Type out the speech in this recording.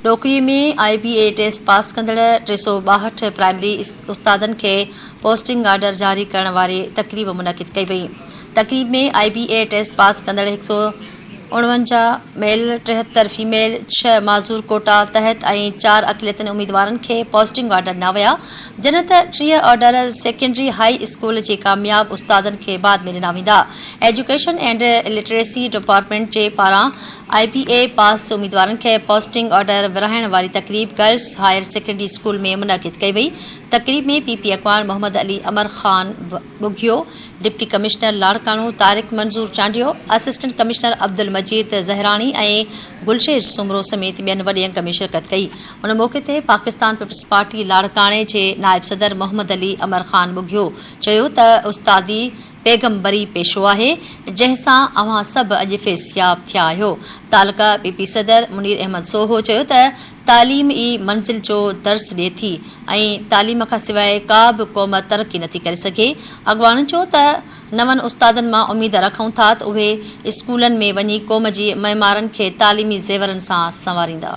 Dokri ۾ I B A test pass ڪندڙ 362 primary استادن کي پوسٽنگ آرڊر جاري ڪرڻ واري تقريب منعقد ڪئي وئي. تقريب ۾ آء بي اي ٽيسٽ پاس ڪندڙ 149 ميل، 73 فيميل، ڇهه معذور ڪوٽا تحت ۽ چار اقليتن اميدوارن کي پوسٽنگ آرڊر ڏنا ويا، جڏهن ته 30 آرڊر سيڪنڊري هائي اسڪول جي ڪامياب استادن کي بعد ۾ ڏنا ويندا. ايجوڪيشن اينڊ لٽريسي ڊپارٽمينٽ جي پاران آء بي اي پاس اميدوارن کي پوسٽنگ آرڊر ورهائڻ واري تقريب گرلس هائير سيڪنڊري اسڪول ۾ منعقد ڪئي وئي. تقريب ۾ پي پي اڳواڻ Muhammad Ali Amar Khan Bughio, deputy commissioner Larkana Tariq Manzoor Chandio, assistant commissioner Abdul Majeed Zahrani ۽ Gulsher Soomro سميت ٻين وڏي انگ ۾ شرڪت ڪئي. ان موقعي تي پاڪستان پيپلز پارٽي لاڙڪاڻي جي نائب صدر محمد علي امر خان ٻگهيو چيو ته استادي پيغمبري پيشو آهي، جنهن سان اوهان سڀ اڄ فيضياب ٿيا آهيو. تعلقه پي پي صدر منير احمد سوهو چيو ته تعليم ئي منزل جو درس ڏئي ٿي ۽ تعليم کان سواء ڪا به قوم ترقي نٿي ڪري سگهي. اڳواڻن چيو ته نون استادن مان اميد رکون ٿا ته اهي اسڪولن ۾ وڃي قوم جي معمارن کي تعليمي زيورن سان سنواريندا.